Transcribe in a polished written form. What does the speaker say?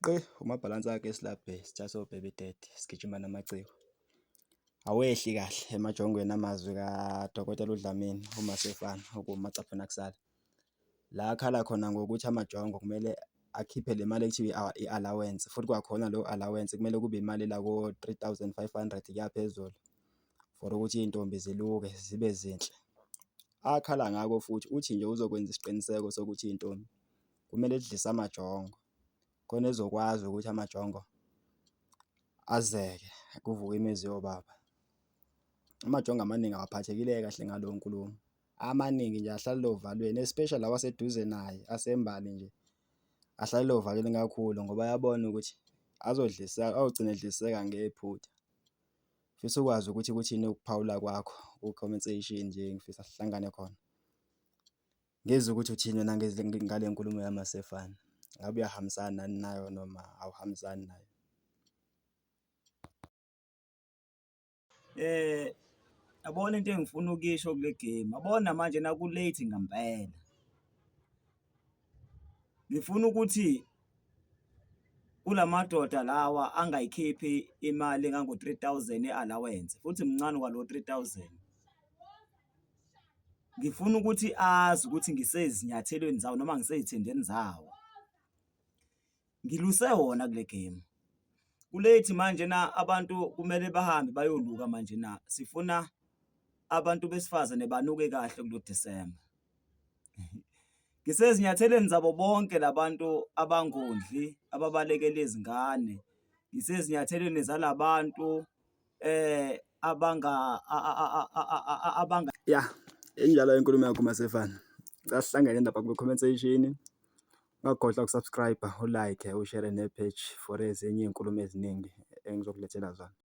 Qi umabhalansi akhe esilabhe sithatha o-baby daddy sigijima namaciko. Awehli kahle emajongweni amazwi kaDokotela uDlamini uMasefane okuwumacaphuna kusale. La akhala khona ngokuthi amajongo kumele akhiphe le mali ekuthiwa i-allowance futhi kwakhona leyo allowance kumele kube imali ela ko-3 500 kuya phezulu for ukuthi iy'ntombi ziluke zibe zinhle. Akhala ngako futhi uthi nje uzokwenza isiqiniseko sokuthi iy'ntombi kumele zidlise amajongo khona ezokwazi ukuthi amajongo azeke kuvuke imizi yobaba. Amajongo amaningi awaphathekile kahle ngaleyo nkulumo, amaningi nje ahlalela ovalweni especially lawa aseduze naye asembali nje ahlalela ovalweni kakhulu ngoba ayabona ukuthi azodlisa ayogcina edliseka ngephutha. Ngifisa ukwazi ukuthi kuthini ukuphawula kwakho ku-comment section nje ngifisa sihlangane khona. Ngizwe ukuthi uthini wena ngale nkulumo yaMasefane. Ngabe uyahambisana nani nayo noma awuhambisani nayo? Yabona into engifuna ukuyisho kule game, yabona manje naku-late ngampela. Ngifuna ukuthi kula madoda lawa angayikhiphi imali engango-3 000 ye-allowance, futhi mncane kwalo 3 000. Ngifuna ukuthi azi ukuthi ngisezinyathelweni zawo noma ngisey'thendeni zawo. Ngiluse wona kule game. Ku-late manje na abantu kumele bahambe bayoluka manje na, sifuna abantu besifazane banuke kahle kulo December. Ngisezinyathelweni zabo bonke la bantu abangondli, ababalekela izingane. Ngisezinyathelweni zala bantu abanga abanga Ya, injalo inkulumo yakho Masefane. Ngicela sihlangane lapha kwi-comment section. Ungakhohlwa uku-subscribe, u-like, u-share ne-page for ezinye iy'nkulumo eziningi engizokulethela zona.